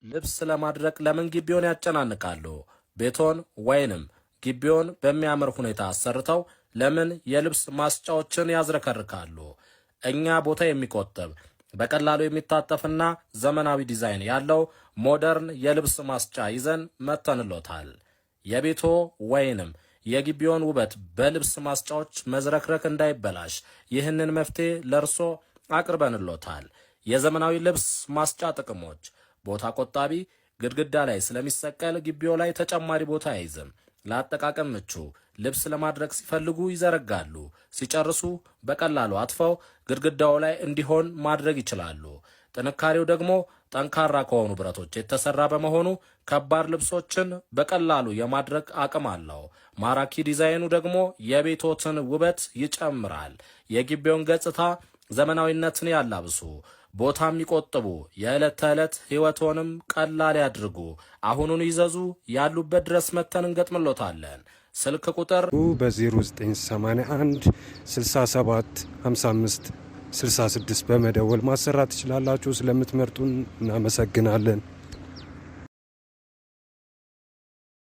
ልብስ ለማድረቅ ለምን ግቢውን ያጨናንቃሉ? ቤቶን ወይንም ግቢውን በሚያምር ሁኔታ አሰርተው ለምን የልብስ ማስጫዎችን ያዝረከርካሉ? እኛ ቦታ የሚቆጥብ፣ በቀላሉ የሚታጠፍና ዘመናዊ ዲዛይን ያለው modern የልብስ ማስጫ ይዘን መጥተንሎታል። የቤቶ ወይንም የግቢውን ውበት በልብስ ማስጫዎች መዝረክረክ እንዳይበላሽ ይህንን መፍትሄ ለእርሶ አቅርበንሎታል። የዘመናዊ ልብስ ማስጫ ጥቅሞች፦ ቦታ ቆጣቢ፣ ግድግዳ ላይ ስለሚሰቀል ግቢው ላይ ተጨማሪ ቦታ አይይዝም። ለአጠቃቀም ምቹ፣ ልብስ ለማድረቅ ሲፈልጉ ይዘረጋሉ። ሲጨርሱ በቀላሉ አጥፈው ግድግዳው ላይ እንዲሆን ማድረግ ይችላሉ። ጥንካሬው ደግሞ ጠንካራ ከሆኑ ብረቶች የተሰራ በመሆኑ ከባድ ልብሶችን በቀላሉ የማድረቅ አቅም አለው። ማራኪ ዲዛይኑ ደግሞ የቤቶትን ውበት ይጨምራል። የግቢውን ገጽታ ዘመናዊነትን ያላብሱ፣ ቦታም ይቆጥቡ፣ የዕለት ተዕለት ሕይወቶንም ቀላል ያድርጉ። አሁኑን ይዘዙ፣ ያሉበት ድረስ መጥተን እንገጥምሎታለን። ስልክ ቁጥር በ0981 67 55 66 በመደወል ማሰራት ትችላላችሁ። ስለምትመርጡን እናመሰግናለን።